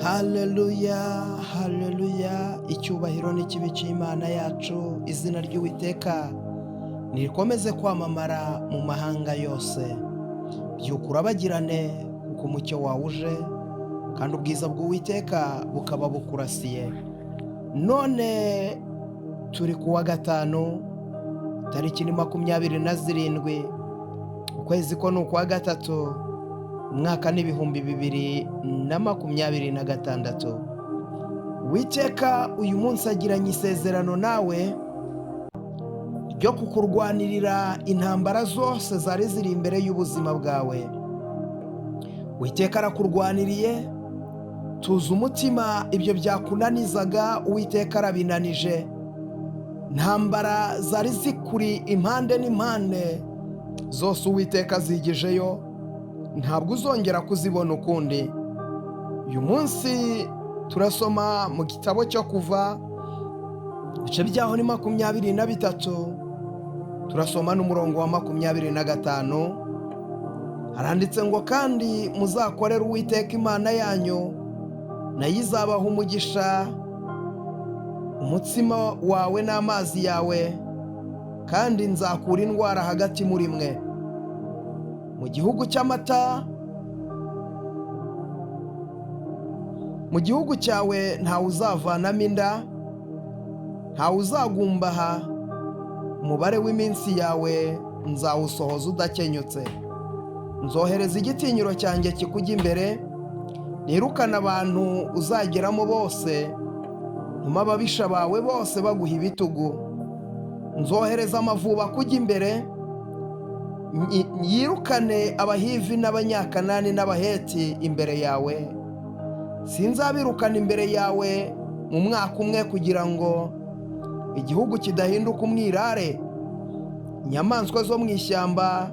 Haleluya, haleluya! Icyubahiro n'ikibi cy'Imana yacu, izina ry'Uwiteka nirikomeze kwamamara mu mahanga yose. Byuka urabagirane, kuko umucyo wawe uje, kandi ubwiza bw'Uwiteka bukaba bukurasiye. None turi ku wa gatanu, tariki ni 27, ukwezi ko ni ukwa gatatu, umwaka ni 2026. Uwiteka uyu munsi agiranye isezerano nawe ryo kukurwanirira intambara zose zari ziri imbere y'ubuzima bwawe. Uwiteka arakurwaniriye, tuza umutima, ibyo byakunanizaga Uwiteka arabinanije. Intambara zari zikuri impande n'impande zose Uwiteka azigejeyo, ntabwo uzongera kuzibona ukundi. Uyu munsi turasoma mu gitabo cyo Kuva, ibice byaho ni 23, turasoma n'umurongo wa 25. Haranditse ngo: "Kandi muzakorere Uwiteka Imana yanyu, nayo izabaha umugisha umutsima wawe n'amazi yawe, kandi nzakura indwara hagati muri mwe. Mu gihugu cy'amata, mu gihugu cyawe ntawe uzavanamo inda, ntawe uzagumbaha, umubare w'iminsi yawe nzawusohoza udakenyutse. Nzohereza igitinyiro cyanjye kikujya imbere, nirukane abantu uzageramo bose, ntume ababisha bawe bose baguha ibitugu. Nzohereza amavubi akujya imbere, yirukane Abahivi n'Abanyakanani n'Abaheti imbere yawe. Sinzabirukana imbere yawe mu mwaka umwe, kugira ngo igihugu kidahinduka umwirare. Inyamaswa zo mu ishyamba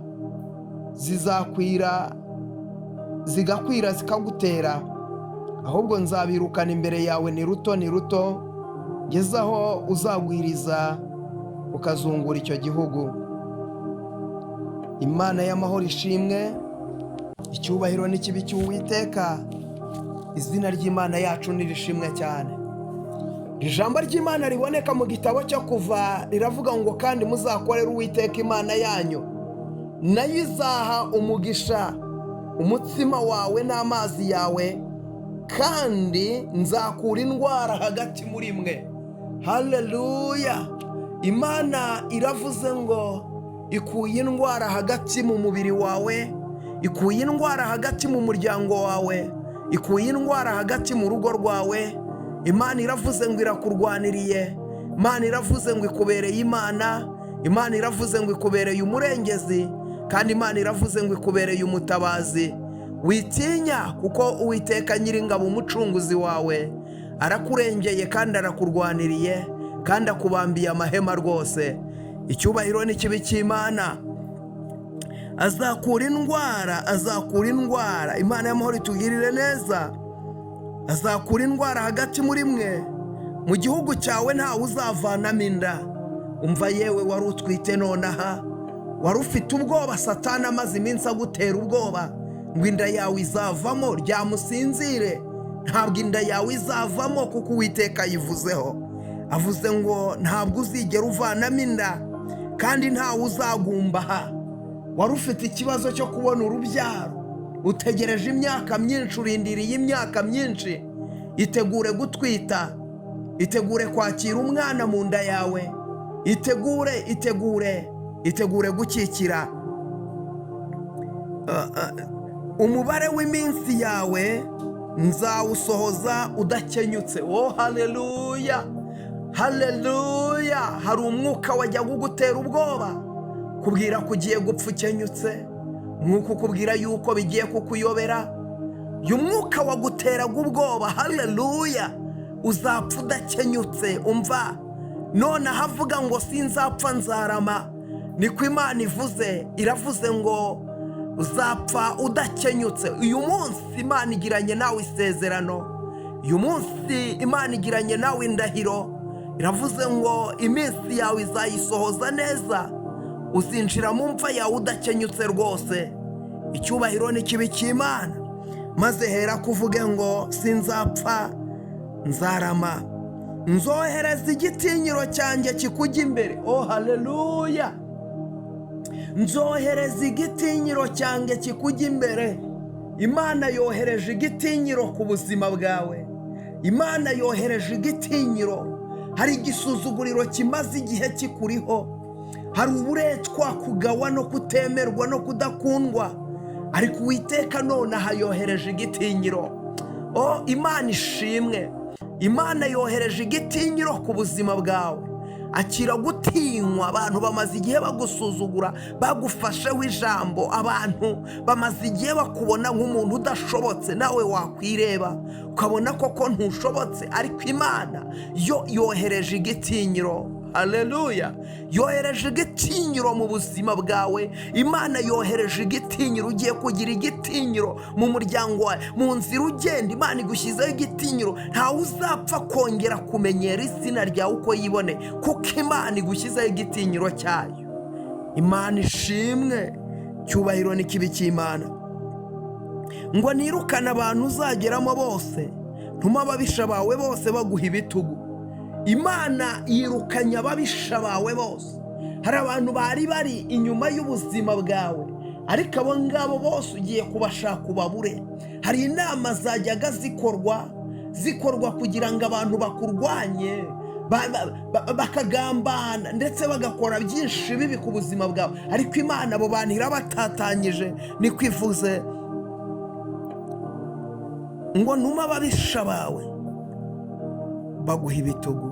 zizakwira, zigakwira, zikagutera. Ahubwo nzabirukana imbere yawe ni ruto ni ruto, ngeze aho uzagwiriza ukazungura icyo gihugu." Imana y'amahoro ishimwe, icyubahiro n'ikibi cy'Uwiteka, izina ry'Imana yacu nirishimwe cyane. Ijambo ry'Imana riboneka mu gitabo cyo Kuva riravuga ngo: "Kandi muzakorere Uwiteka Imana yanyu, nayo izaha umugisha umutsima wawe n'amazi yawe, kandi nzakura indwara hagati muri mwe." Haleluya! Imana iravuze ngo ikuye indwara hagati mu mubiri wawe, ikuye indwara hagati mu muryango wawe, ikuye indwara hagati mu rugo rwawe. Imana iravuze ngo irakurwaniriye. Imana iravuze ngo ikubereye Imana. Imana iravuze ngo ikubereye umurengezi, kandi Imana iravuze ngo ikubereye umutabazi. Witinya, kuko Uwiteka Nyiringabo, umucunguzi wawe, arakurengeye kandi arakurwaniriye kandi akubambiye amahema rwose. Icyubahiro n'ikibi cy'Imana. Azakura indwara, azakura indwara. Imana y'amahoro itugirire neza. Azakura indwara hagati muri mwe. Mu gihugu cyawe ntawe uzavanamo inda. Umva yewe wari utwite nonaha, wari ufite ubwoba, Satani amaze iminsi agutera ubwoba ngo inda yawe izavamo, ryamusinzire, ntabwo inda yawe izavamo, kuko Uwiteka ayivuzeho. Avuze ngo ntabwo uzigera uvanamo inda kandi ntawe uzagumbaha. Wari ufite ikibazo cyo kubona urubyaro, utegereje imyaka myinshi, urindiriye imyaka myinshi, itegure gutwita, itegure kwakira umwana mu nda yawe, itegure, itegure, itegure gukikira. Umubare w'iminsi yawe nzawusohoza udakenyutse. Oh, haleluya, haleluya! Hari umwuka wajyaga ugutera ubwoba, kubwira ko ugiye gupfa ukenyutse, umwuka ukubwira yuko bigiye kukuyobera. Uyu mwuka waguteraga ubwoba, haleluya, uzapfa udakenyutse. Umva, noneho avuga ngo sinzapfa, nzarama, niko Imana ivuze. Iravuze ngo uzapfa udakenyutse. Uyu munsi Imana igiranye nawe isezerano, uyu munsi Imana igiranye nawe indahiro. Iravuze ngo iminsi yawe izayisohoza neza, uzinjira mu mva yawe udakenyutse rwose. Icyubahiro n'ikibi cy'Imana. Maze hera kuvuge ngo: "Sinzapfa, nzarama, nzohereza igitinyiro cyanjye kikujya imbere." Oh, haleluya! Nzohereza igitinyiro cyanjye kikujya imbere. Imana yohereje igitinyiro ku buzima bwawe. Imana yohereje igitinyiro. Hari igisuzuguriro kimaze igihe kikuriho, hari uburetwa, kugawa no kutemerwa no kudakundwa, ariko Uwiteka nonaha yohereje igitinyiro. Oh, Imana ishimwe! Imana yohereje igitinyiro ku buzima bwawe. Akira gutinywa. Abantu bamaze igihe bagusuzugura, bagufasheho ijambo. Abantu bamaze igihe bakubona nk'umuntu udashobotse. Nawe wakwireba ukabona koko ntushobotse, ariko Imana yo yohereje igitinyiro. Haleluya! Yohereje igitinyiro mu buzima bwawe. Imana yohereje igitinyiro. Ugiye kugira igitinyiro mu muryango wawe, mu nzira ugenda. Imana igushyizeho igitinyiro. Ntawe uzapfa kongera kumenyera izina ryawe uko yibone, kuko Imana igushyizeho igitinyiro cyayo. Imana ishimwe! Cyubahiro n'ikibi cy'Imana. Ngo nirukane abantu uzageramo bose, ntuma ababisha bawe bose baguha ibitugu. Imana yirukanye ababisha bawe bose. Hari abantu bari bari inyuma y'ubuzima bwawe, ariko abo ngabo bose ugiye kubashaka ubabure. Hari inama zajyaga zikorwa kugira ngo abantu bakurwanye, bakagambana ndetse bagakora byinshi bibi ku buzima bwawe, ariko Imana abo bantu irabatatanyije. Niko ivuze ngo: "Ntuma ababisha bawe baguha ibitugu,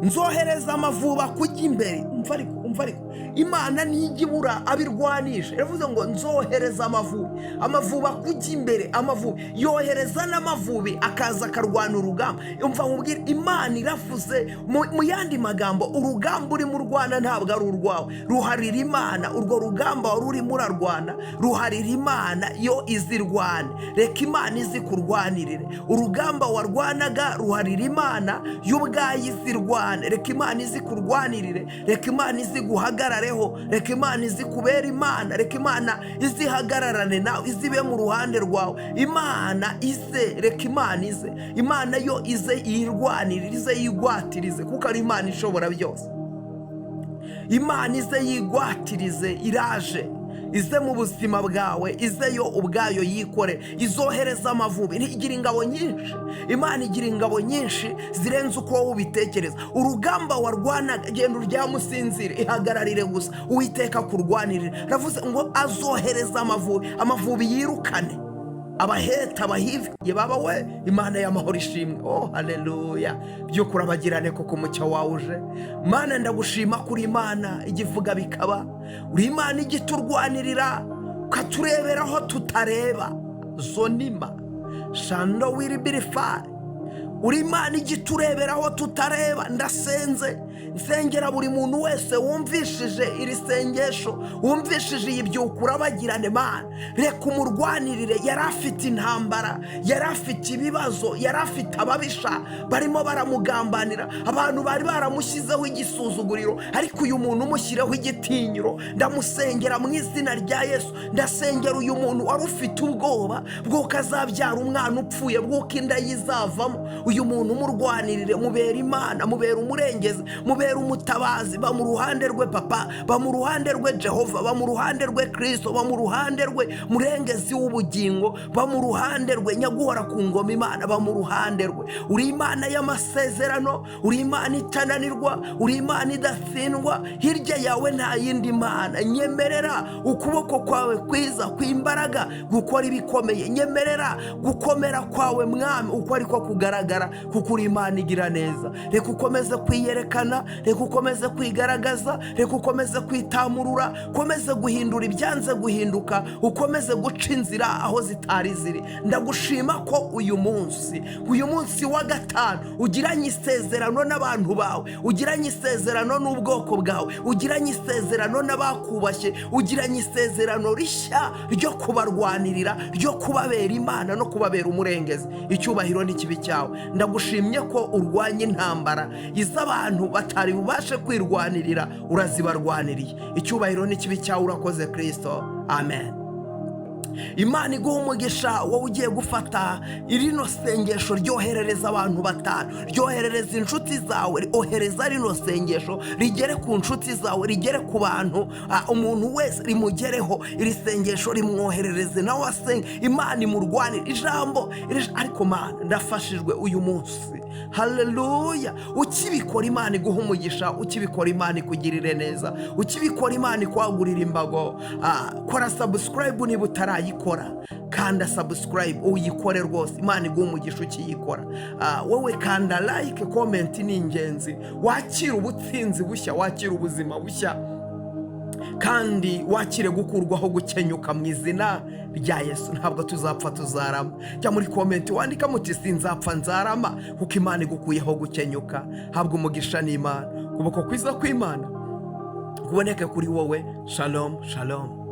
nzohereza amavuba kujya imbere." Umva ariko, umva ariko, Imana ntijya ibura abirwanisha. Iravuze ngo: "Nzohereza amavubi, amavubi akujya imbere." Amavubi, yohereza n'amavubi akaza akarwana urugamba. Umva nkubwire, Imana iravuze. Mu yandi magambo, urugamba urimo urwana ntabwo ari urwawe, ruharira Imana. Urwo rugamba wari urimo urarwana, ruharira Imana, yo izirwane. Reka Imana izi kurwanirire. Urugamba warwanaga, ruharira Imana, yo ubwayo izirwane. Reka Imana izi kurwanirire, reka Imana izi guhagarareho, reka Imana izi kubera Imana, reka Imana izihagararane nawe, izibe mu ruhande rwawe. Imana ize, reka Imana ize. Imana yo ize yirwanirire, ize yigwatirize, kuko ari Imana ishobora byose. Imana ize yigwatirize. Iraje ize mu buzima bwawe, ize yo ubwayo yikore. Izohereza amavubi. Igira ingabo nyinshi. Imana igira ingabo nyinshi zirenze uko wowe ubitekereza. Urugamba warwanaga, genda uryame usinzire, ihagararire gusa, Uwiteka kurwanirire. Aravuze ngo azohereza amavubi, amavubi yirukane Abaheta, Abahivi. Ye baba we, Imana y'amahoro ishimwe! Oh, haleluya! By'ukuri abagirane kuko umucyo wawe uje. Mana, ndagushima kuri Imana ijya ivuga bikaba. Uri Imana ijya iturwanirira, ukaturebera aho tutareba. Zonima shando wiribirifari. Uri Imana ijya iturebera aho tutareba. Ndasenze, nsengera buri muntu wese wumvishije iri sengesho, wumvishije iyi byuka urabagirane. Mana, reka umurwanirire. Yari afite intambara, yari afite ibibazo, yari afite ababisha barimo baramugambanira. Abantu bari baramushyizeho igisuzuguriro, ariko uyu muntu umushyireho igitinyiro. Ndamusengera mu izina rya Yesu. Ndasengera uyu muntu wari ufite ubwoba bw'uko azabyara umwana upfuye, bw'uko inda ye izavamo. Uyu muntu umurwanirire, mubera Imana, mubera umurengezi, mubera umutabazi. Ba mu ruhande rwe Papa, ba mu ruhande rwe Jehova, ba mu ruhande rwe Kirisito, ba mu ruhande rwe Murengezi w'ubugingo, ba mu ruhande rwe Nyaguhora ku ngoma. Imana, ba mu ruhande rwe. Uri Imana y'amasezerano, uri Imana itananirwa, uri Imana idatsindwa. Hirya yawe nta yindi mana. Nyemerera ukuboko kwawe kwiza kw'imbaraga gukora ibikomeye. Nyemerera gukomera kwawe, Mwami, uko ariko kugaragara, kuko uri Imana igira neza. Reka ukomeze kwiyerekana, reka ukomeze kwigaragaza, reka ukomeze kwitamurura, ukomeze guhindura ibyanze guhinduka, ukomeze guca inzira aho zitari ziri. Ndagushima ko uyu munsi, uyu munsi wa gatanu, ugiranye isezerano n'abantu bawe, ugiranye isezerano n'ubwoko bwawe, ugiranye isezerano n'abakubashye, ugiranye isezerano rishya ryo kubarwanirira, ryo kubabera Imana no kubabera umurengezi. Icyubahiro n'ikibi cyawe. Ndagushimye ko urwanya intambara iz'abantu batari bubashe kwirwanirira, urazibarwaniriye. Icyubahiro n'ikibi cyawe. Urakoze, Kirisito. Amen. Imana iguha umugisha. Wowe ugiye gufata rino sengesho, ryoherereza abantu batanu, ryoherereza inshuti zawe. Ohereza rino sengesho rigere ku nshuti zawe, rigere ku bantu, umuntu wese rimugereho. Iri sengesho rimwoherereze nawe asenge, Imana imurwanire ijambo ariko Mana, ndafashijwe uyu munsi. Haleluya! Ukibikora, Imana iguha umugisha. Ukibikora, Imana ikugirire neza. Ukibikora, Imana ikwagurira imbago. Kora subscribe niba utarayikora, kanda subscribe uyikore rwose. Imana iguha umugisha ukiyikora. Wowe kanda like, comment ni ingenzi. Wakira ubutsinzi bushya, wakira ubuzima bushya, kandi wakire gukurwaho gukenyuka mu izina rya Yesu. Ntabwo tuzapfa, tuzarama. Jya muri comment wandika muti: "Sinzapfa, nzarama", kuko Imana igukuyeho gukenyuka. Habwa umugisha n'Imana. Ukuboko kwiza kw'Imana kuboneke kuri wowe. Shalom, shalom.